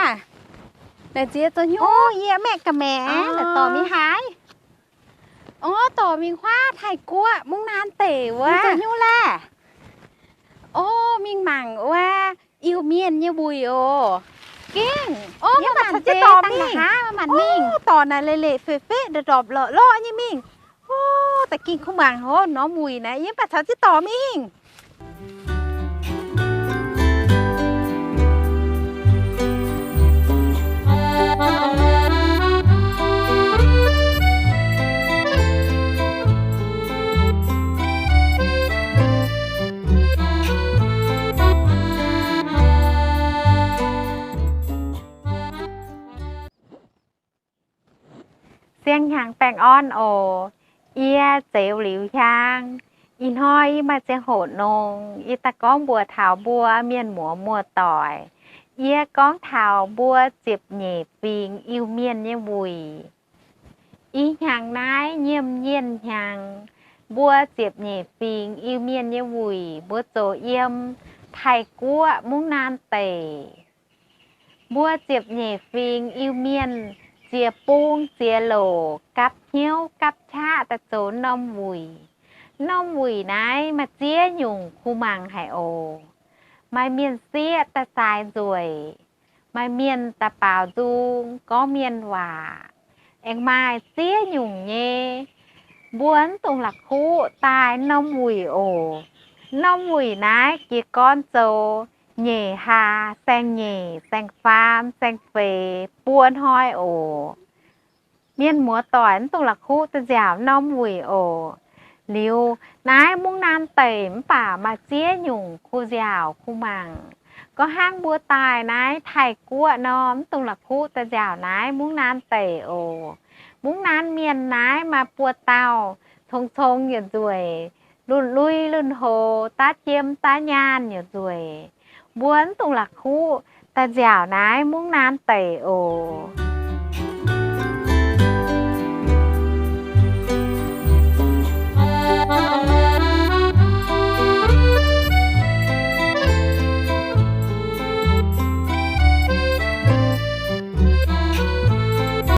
Naaic nziex zoux hnyouv, yie maeqv ga'maeqc, naaic dorh mingh haaix? Orv, dorh mingh huaav Taiv-Guoqv mungv naanv deic wuov. Zoux hnyouv laeh? Orv, mingh mangc wuov Iu-Mienh nyei wuic oc. Gengh, orv, mv baac caux jienv dorh mingh. Aav, dorh naaic leiz-leiz fei-feqv ndorpc lorqc lorqc nyei mingh. Orv, da'gingh kuv mangc hov norm wuic naaiv, yie mv baac caux jienv dorh mingh. Siang-hnyangx baengh orn oc. Yie Zeuz Liuz Hiaang. Ih hnoi yie maaih ziangh hoc nongx, yie daaih gorngv mbuox taux mbuo mienh muoz muoz-doic. Yie gorngv taux mbuo ziepc nyeic fingx Iu-Mienh nyei wuic. Ih hnyangx naaiv nyiemc yienh hnyangx, mbuo ziepc nyeic fingx Iu-Mienh nyei wuic mbuo zoux yiem Taiv-Guoqv mungv naanv deic. Mbuo ziepc nyeic fingx Iu-Mienh ziex bung ziex louc gapv hnyouv gapv qaqv daaih zoux norm wuic. Norm wuic naaiv maaih ziex nyungc kuh mangc haic oc. Maaih mienh sieqv daaih zaaix nzueic. Maaih mienh daaih baaux nzung gorngv mienh waac. Aengx maaih ziex nyungc nyei. Mbuo mv dungx la'kuqv daaih norm wuic oc. Norm wuic naaiv jiez gorn zoux nyeic hlaax, saeng-nyeic, saeng-faam, saeng-feix, buo hnoi oc. Mienh muoz-doic mv dungx la'kuqv daaih nziaauc norm wuic oc. Liuz naaiv mungv naanv deic mv baac maaih ziex nyungc kuh nziaauc kuh mangc. Gorngv hnangv mbuo daaih naaiv Taiv-Guoqv nor, mv dungx la'kuqv daaih nziaauc naaiv mungv naanv deic oc. Mungv naanv mienh naaiv maaih buo dauh, cong-cong yietc nzueic, lunh lui lunh houx, daav jiem daav nyaanh yietc nzueic. Mbuo mv dungx la'kuqv daaih nziaauc naaiv mungv naanv deic oc.